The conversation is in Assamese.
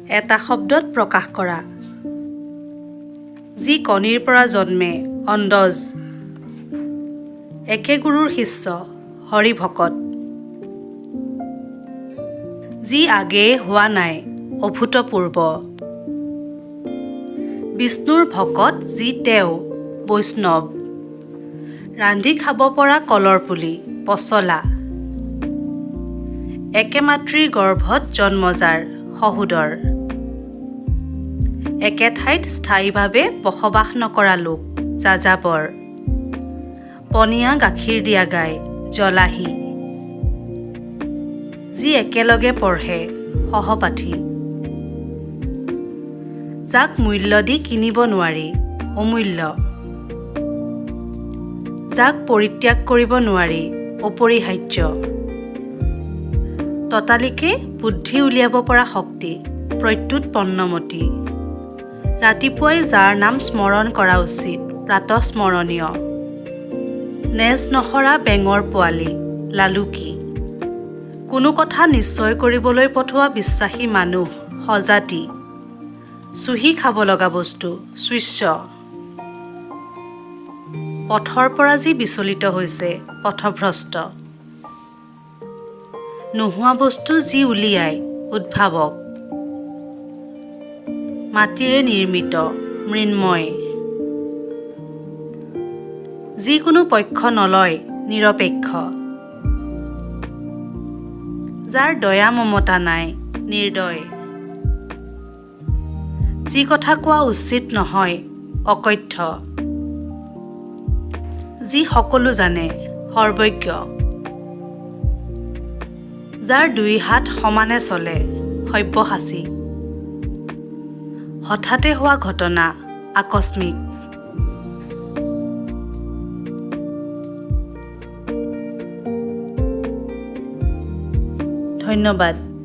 এটা শব্দত প্ৰকাশ কৰা। যি কণীৰ পৰা জন্মে, অণ্ডজ। একে গুৰুৰ শিষ্য, হৰিভকত। যি আগেয়ে হোৱা নাই, অভূতপূৰ্ব। বিষ্ণুৰ ভকত যি তেওঁ, বৈষ্ণৱ। ৰান্ধি খাব পৰা কলৰ পুলি, পচলা। একে মাতৃৰ গৰ্ভত জন্ম যাৰ, সহোদৰ। একে ঠাইত স্থায়ীভাৱে বসবাস নকৰা লোক, যাযাবৰ। পনীয়া গাখীৰ দিয়া গাই, জলাহী। যি একেলগে পঢ়ে, সহপাঠী। যাক মূল্য দি কিনিব নোৱাৰি, অমূল্য। যাক পৰিত্যাগ কৰিব নোৱাৰি, অপৰিহাৰ্য। ততালিকে বুদ্ধি উলিয়াব পৰা শক্তি, প্ৰত্যুৎপন্নমতি। ৰাতিপুৱাই যাৰ নাম স্মৰণ কৰা উচিত, প্ৰাতঃস্মৰণীয়। নেজ নসৰা বেঙৰ পোৱালি, লালুকী। কোনো কথা নিশ্চয় কৰিবলৈ পঠোৱা বিশ্বাসী মানুহ, সজাতি। চুহি খাব লগা বস্তু, চুষ্য। পথৰ পৰা যি বিচলিত হৈছে, পথভ্ৰষ্ট। নোহোৱা বস্তু যি উলিয়ায়, উদ্ভাৱক। মাটিৰে নিৰ্মিত, মৃন্ময়। যি কোনো পক্ষ নলয়, নিৰপেক্ষ। যাৰ দয়া মমতা নাই, নিৰ্দয়। যি কথা কোৱা উচিত নহয়, অকথ্য। যি সকলো জানে, সৰ্বজ্ঞ। যাৰ দুই হাত সমানে চলে, সব্যসাচী। হঠাতে হোৱা ঘটনা, আকস্মিক। ধন্যবাদ।